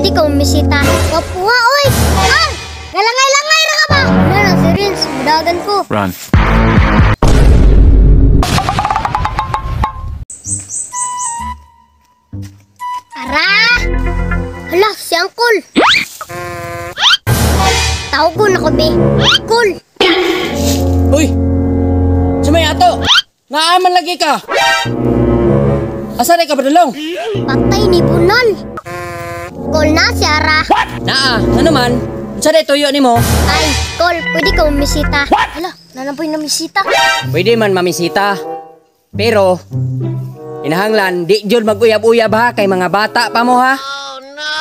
Pwede ka umisita. Wapuha, oy! Ar! Galangay-langay ra ka ba? Wala na si Rins, mudagan ko. Run. Ara! Hala, si Angkol! Tawag ko na ko, be. Kol! Uy! Sumay ato! Naaman lagi ka! Asa na ka padulong? Patay ni Bunal! Kol na si Ara. Naa, ano man? Unsa day tuyo nimo? Ay, Kol, pwede ka umisita. Hala, nanapoy na misita. Pwede man mamisita. Pero inahanglan di jud maguyab-uyab ha kay mga bata pa mo ha.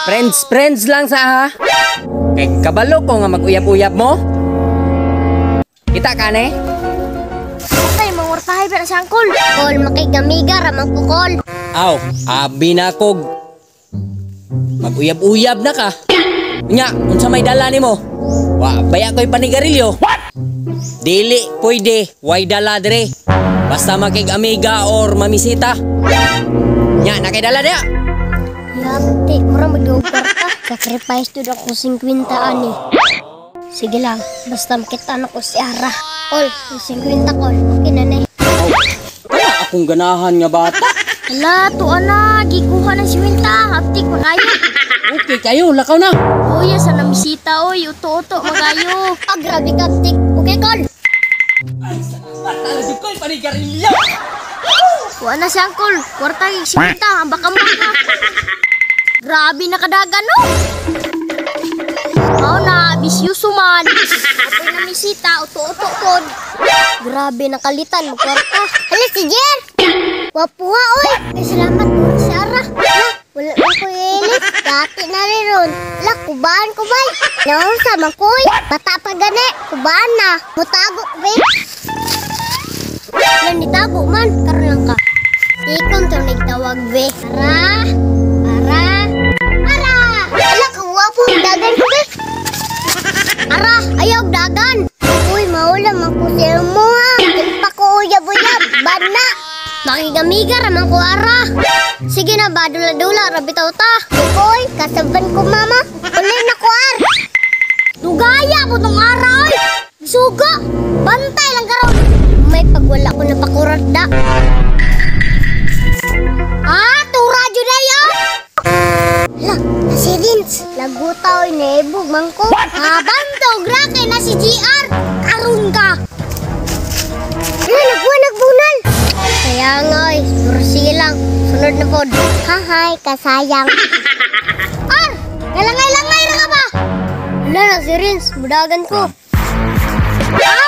Friends, friends lang sa ha. Kay kabalo ko nga maguyab-uyab mo. Kita ka ne? Patay, mangwartahay pa na si Angkol. Kol, makigamiga, ramang ko, Kol. Aw, abi na kog. Maguyab-uyab na ka. Nya, unsa may dala nimo? Wa, baya ko'y panigarilyo. Dili pwede, way dala dire. Basta makig-amiga or mamisita. Nya, nakay dala diya. Yate, mura mag-kwarta. Sacrifice to ako 50 ani. Sige lang, basta makita na ko si Ara. Kol, yung 50 kol, okay na na eh. Aw, wala akong ganahan nga bata. Hala, tuwa na, gikuha ng 50. Haptik, makayo. Okay kayo, lakaw na. Uy, sa namisita, oy, uto-uto, magayo. Ah, grabe ka, haptik. Okay, kol. Bata na jud ko'y panigarilyo. Kuha na si Angkol. Kwarta yung 50, ang baka mo ka. Grabe na kadagan, no? Mao na, bisyoso man. Apoy na misita, uto-uto pod. Grabe na kalitan, magkwarta. Hala, si Jer! Wapuha, oy! Ay, salamat po si Ara. Hala, wala na ko ilit. Dati na rin ron. Hala, kubaan ko bay. Naunsa man ko, oy. Bata pa gani, kubaan na. Mutago, bay. Hala, nitago man. Karon lang ka. Ikon to nagtawag, be. Ara, ara, ara! Hala, kawapo, dagan ko, be. Ara, ayaw, dagan. Uy, maula man ko sa mo, ha. Pa ko uyab-uyab, bana. Makigamiga raman ko, ara. Sige na ba, dula-dula, rabitaw ta. Uy, kasaban ko, mama. Uli na ko, ar. Dugaya mo tong ara, oy. Suga, bantay lang karon. May pagwala ko na pakurat da. Ah, tura jud ay oh. Hala, na si Rins. Laguta oy naibog man ko. Ah, bantog ra kay na si GR. Karon ka. Hala, nagbuwan nagbunal. Kaya nga oy, pero sige lang. Sunod na pod. Hahay, kasayang. Ar, nalangay-langay ra ka ba? Hala na si Rins, budagan ko. Ah!